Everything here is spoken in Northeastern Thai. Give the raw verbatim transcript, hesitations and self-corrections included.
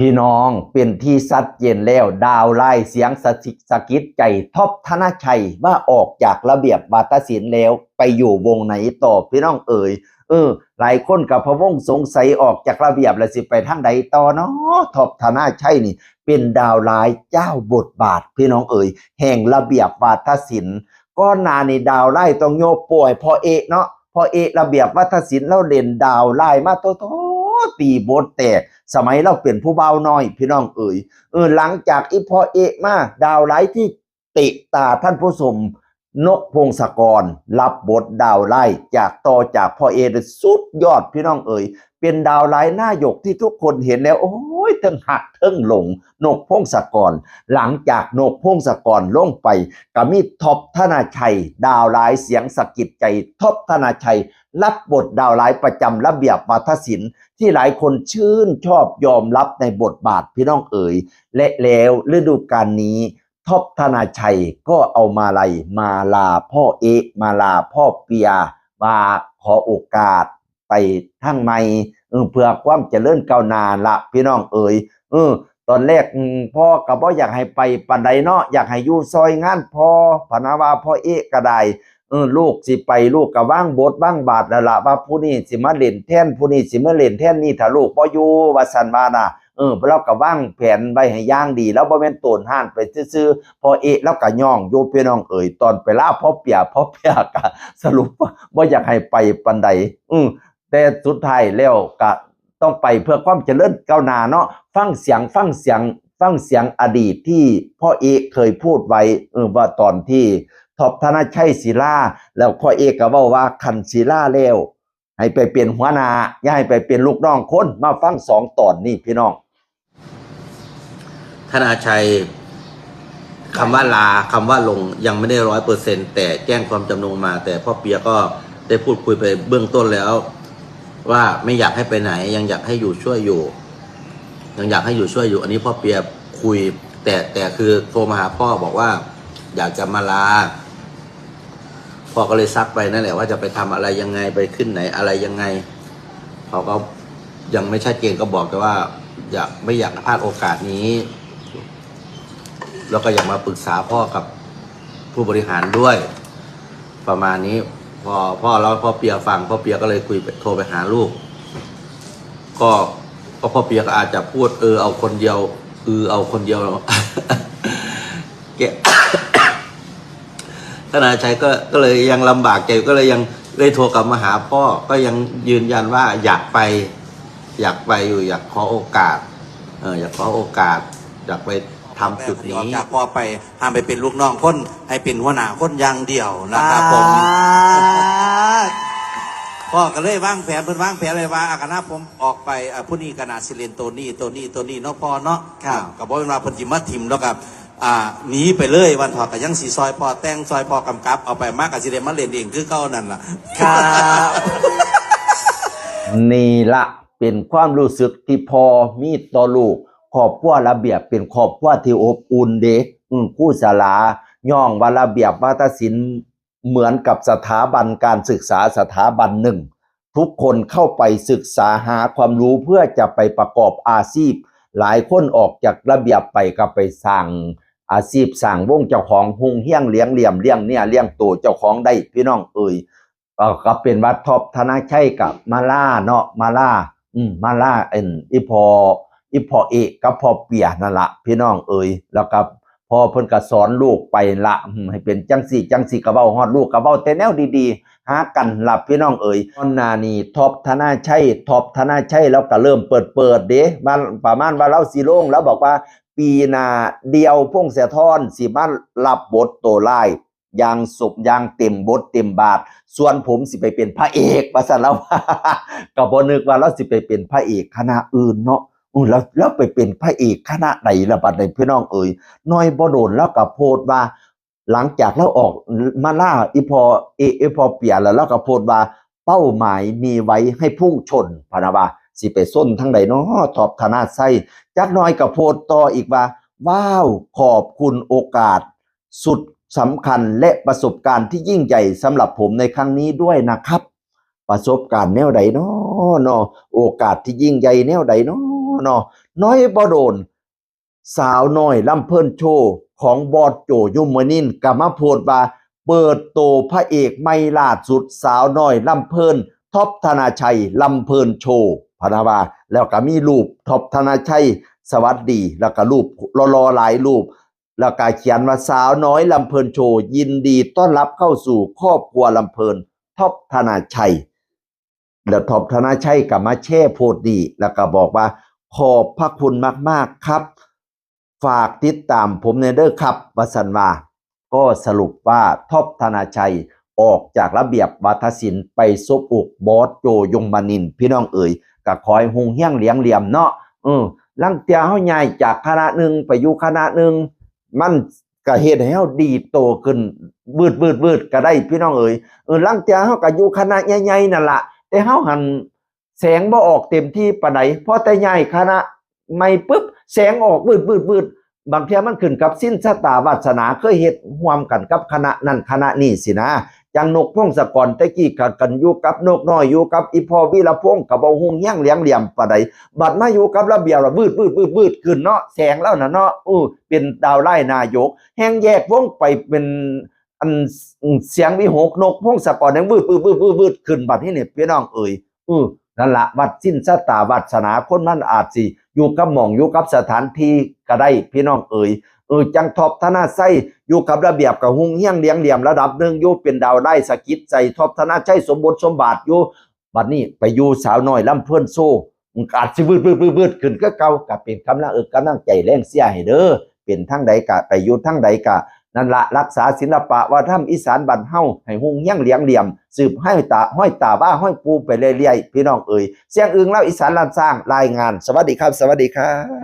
พี่น้อง เป็นที่ชัดเจนแล้ว ดาวร้ายเสียงสะกิดสะกิดใจ ท็อป ธนชัย ว่าออกจากระเบียบวาทศิลป์แล้ว ไปอยู่วงไหนต่อ พี่น้องเอ๋ย เออ หลายคนก็พะวงสงสัย ออกจากระเบียบแล้วสิไปทางใดต่อเนาะ ท็อป ธนชัยนี่ เป็นดาวร้ายเจ้าบทบาท พี่น้องเอ๋ย แห่งระเบียบวาทศิลป์ ก่อนหน้านี้ดาวร้ายต้องโยกป่วยพ่อเอ๊ะเนาะ พ่อเอ๊ะระเบียบวาทศิลป์ ลาวเล่นดาวร้ายมาโตๆ ตีบทแตก สมัยลาวเป็นผู้บ่าวน้อย พี่น้องเอ๋ย เออ หลังจากอีพ่อเอ๊ะมา ดาวร้ายที่เตะตาท่านผู้ชม นกพงศกร รับบทดาวร้ายจากต่อจากพ่อเอ๊ะ สุดยอด พี่น้องเอ๋ย เป็นดาวร้ายหน้าหยกที่ทุกคนเห็นแล้ว โอ้ย ทั้งฮักทั้งหลง นกพงศกร หลังจากนกพงศกรลงไป ก็มีท็อป ธนชัย ดาวร้ายเสียงสะกิดใจ ท็อป ธนชัย รับบทดาวร้ายประจำระเบียบวาทศิลป์ ที่หลายคนชื่นชอบยอมรับในบทบาท พี่น้องเอ๋ย และแล้วฤดูกาลนี้ ท็อป ธนชัย ก็เอามาลัยมาลาพ่อเอ๊ะ มาลาพ่อเปีย มาขอโอกาสไปทางใหม่ เออ เพื่อความเจริญก้าวหน้าละ พี่น้องเอ๋ย เออ ตอนแรก อืม พ่อก็บ่อยากให้ไปปานใดเนาะ อยากให้อยู่ซอยงานพ่อ พะนะว่าพ่อเอ๊ะก็ได้ เออ ลูกสิไป ลูกก็วางบทวางบาทแล้วล่ะ ว่าผู้นี้สิมาเล่นแทน ผู้นี้สิมาเล่นแทนนี่ ถ้าลูกบ่อยู่ ว่าซั่นว่าน่ะ เออ ลาวก็วางแผนไว้ให้อย่างดี ลาวบ่แม่นโตนฮ้านไปซื่อๆ พ่อเอ๊ะลาวก็ย่องอยู่ พี่น้องเอ๋ย ตอนไปลาพ่อเปีย พ่อเปียก็สรุปว่าบ่อยากให้ไปปานใด อืม แต่สุดท้ายแล้วก็ต้องไปเพื่อความเจริญก้าวหน้าเนาะ ฟังเสียง ฟังเสียง ฟังเสียงอดีตที่พ่อเอ๊ะเคยพูดไว้ เออ ว่าตอนที่ท็อป ธนชัยสิลา แล้วพ่อเอ๊ะก็เว้าว่า คันสิลาแล้ว ให้ไปเป็นหัวหน้า อย่าให้ไปเป็นลูกน้องคน มาฟังสองตอนนี้ พี่น้อง ธนชัย คำว่าลา คำว่าลงยังไม่ได้ร้อยเปอร์เซ็นต์ แต่แจ้งความจำนงมา แต่พ่อเปียก็ได้พูดคุยไปเบื้องต้นแล้ว ว่าไม่อยากให้ไปไหน ยังอยากให้อยู่ช่วยอยู่ ยังอยากให้อยู่ช่วยอยู่ อันนี้พ่อเปียคุย แต่ แต่คือโทรมาหาพ่อบอกว่า อยากจะมาลา พ่อก็เลยซักไปนั่นแหละ ว่าจะไปทำอะไรยังไง ไปขึ้นไหนอะไรยังไง เขาก็ยังไม่ชัดเจน ก็บอกแต่ว่า อยากไม่อยากพลาดโอกาสนี้ แล้วก็อยากมาปรึกษาพ่อกับผู้บริหารด้วย ประมาณนี้ พอพ่อแล้วพ่อเปียฟัง พ่อเปียก็เลยคุยไป โทรไปหาลูก ก็ ก็พ่อเปียก็อาจจะพูด เออ เอาคนเดียว เออ เอาคนเดียว แก ธนชัยก็ ก็เลยยังลำบากใจ ก็เลยยัง เลยโทรกลับมาหาพ่อ ก็ยังยืนยันว่าอยากไป อยากไปอยู่ อยากขอโอกาส เออ อยากขอโอกาส อยากไปทำจุดนี้ จากพ่อไป ห้ามไปเป็นลูกน้องคน ให้เป็นหัวหน้าคนอย่างเดียวนะครับผม อ่า พ่อก็เลยวางแผน เพิ่นวางแผนเลยว่า อาคณะผมออกไป อ่า ผู้นี้ก็น่าสิเล่นตัวนี้ ตัวนี้ ตัวนี้เนาะพ่อเนาะ ครับ อ่า ก็บ่เป็นว่าเพิ่นสิมาถิ่มแล้วก็ อ่า หนีไปเลย วันถอดก็ยังสิซอยพ่อแต่ง ซอยพ่อกำกับ เอาไปมากก็สิได้มาเล่นเองคือเก่านั่นล่ะ ครับ นี่ละเป็นความรู้สึกที่พ่อมีต่อลูก ครอบครัวระเบียบเป็นครอบครัวที่อบอุ่นเด้ อืม ครูสลา ย่องว่าระเบียบวาทศิลป์เหมือนกับสถาบันการศึกษาสถาบันหนึ่ง ทุกคนเข้าไปศึกษาหาความรู้เพื่อจะไปประกอบอาชีพ หลายคนออกจากระเบียบไปก็ไปสร้างอาชีพ สร้างวงเจ้าของ หุงเฮียงเลี้ยงเหลี่ยมเลี้ยงเนี่ยเลี้ยงตัวเจ้าของได้ พี่น้องเอ๋ย ก็ ก็เป็นว่าท็อป ธนชัยกับมาลาเนาะ มาลา อืม มาลา เอ็น อีพ่อ อีพ่อเอ๊ะกับพ่อเปียนั่นละ พี่น้องเอ๋ย แล้วก็พ่อเพิ่นก็สอนลูกไปละ อืม ให้เป็นจังซี่จังซี่ ก็เว้าฮอดลูก ก็เว้าแต่แนวดีๆ หากันละ พี่น้องเอ๋ย ก่อนหน้านี้ท็อป ธนชัย ท็อป ธนชัย แล้วก็เริ่มเปิดๆ เด้ ว่าประมาณว่าลาวสิลง แล้วบอกว่าปีหน้าเดี่ยว พงษ์สะท้อน สิมารับบทตัวร้าย อย่างสม อย่างเต็มบทเต็มบาท ส่วนผมสิไปเป็นพระเอก ว่าซั่น ลาวว่า ก็บ่นึกว่าลาวสิไปเป็นพระเอกคณะอื่นเนาะ อู้ แล้ว แล้วไปเป็นพระเอกคณะใดล่ะบัดนี้ พี่น้องเอ๋ย น้อยบ่โดนลาวก็โพสต์ว่า หลังจากลาวออกมาลา อีพ่อเอ๊ะ อีพ่อเปียแล้ว ลาวก็โพสต์ว่า เป้าหมายมีไว้ให้พุ่งชน พะนะว่า สิไปชนทางใดน้อ ท็อป ธนชัย จักหน่อยก็โพสต์ต่ออีกว่า ว้าว ขอบคุณโอกาส สุดสำคัญและประสบการณ์ที่ยิ่งใหญ่สำหรับผมในครั้งนี้ด้วยนะครับ ประสบการณ์แนวใดน้อ น้อ โอกาสที่ยิ่งใหญ่แนวใดน้อ เนาะ น้อยบ่โดน สาวน้อยลำเพลินโชว์ของบอสโจยมนินทร์ก็มาโพสต์ว่า เปิดตัวพระเอกใหม่ล่าสุด สาวน้อยลำเพลิน ท็อปธนาชัยลำเพลินโชว์พะนะว่า แล้วก็มีรูปท็อปธนาชัย สวัสดี แล้วก็รูปหล่อๆหลายรูป แล้วก็เขียนว่า สาวน้อยลำเพลินโชว์ยินดีต้อนรับเข้าสู่ครอบครัวลำเพลิน ท็อปธนาชัย แล้วท็อปธนาชัยก็มาแชร์โพสต์นี้ แล้วก็บอกว่า ขอบพระคุณมากๆครับ ฝากติดตามผมแหน่เด้อครับ ว่าซั่นว่า ก็สรุปว่าท็อปธนาชัยออกจากระเบียบวาทศิลป์ไปซบอกบอสโจยมนินทร์ พี่น้องเอ๋ย ก็ขอให้ฮุงเฮี้ยงเหลียงเหลี่ยมเนาะ เออ ลางเทื่อเฮาย้ายจากคณะหนึ่งไปอยู่คณะหนึ่ง มันก็เฮ็ดให้เฮาดีดโตขึ้น วืดๆๆก็ได้ พี่น้องเอ๋ย เออ ลางเทื่อเฮาก็อยู่คณะใหญ่ๆนั่นล่ะ แต่เฮาหั้นแสงบ่ออกเต็มที่ปานใด พอแต่ย้ายคณะใหม่ปุ๊บ แสงออกวืดๆๆ บางเทื่อมันขึ้นกับศีลชะตาวาสนา เคยเฮ็ดร่วมกันกับคณะนั้นคณะนี้สินะ จั่งนกพงศกรแต่กี้ก็กันอยู่กับนกน้อย อยู่กับอีพ่อวีรพงษ์ก็บ่ฮุงเฮี้ยงเหลียงเหลี่ยมปานใด บัดมาอยู่กับระเบียบละวืดๆๆๆขึ้นเนาะ แสงลาวน่ะเนาะ อู้ เป็นดาวร้ายหน้าหยก แฮ่งแยกวงไปเป็น อัน เสียงวิหค นกพงศกรแฮ่งวืดๆๆๆขึ้น บัดนี้นี่ พี่น้องเอ๋ย อือ นั่นละ วัดศีลชะตาวาสนา คนมันอาจสิอยู่กับหม่องอยู่กับสถานที่ก็ได้ พี่น้องเอ๋ย เออ จั่งท็อปธนาชัยอยู่กับระเบียบก็ฮุงเฮี้ยงเหลียงเหลี่ยมระดับหนึ่งอยู่ เป็นดาวร้ายสะกิดใจ ท็อปธนาชัยสมบทสมบาทอยู่ บัดนี้ไปอยู่สาวน้อยลำเพลินโชว์ มันก็อาจสิวืดๆๆๆขึ้นคือเก่า ก็เป็นกำลังเอิกกำลังใจแรงเชียร์ให้เด้อ เป็นทางใดก็ไปอยู่ทางใดก็ นั่นละ รักษาศิลปะวัฒนธรรมอีสานบ้านเฮาให้ฮุงเฮี้ยงเหลียงเหลี่ยม สืบห้อยตา ห้อยตาว่าห้อยปูไปเรื่อยๆ พี่น้องเอ๋ย เสียงอึ่งเล่าอีสานล้านช้าง รายงาน สวัสดีครับ สวัสดีครับ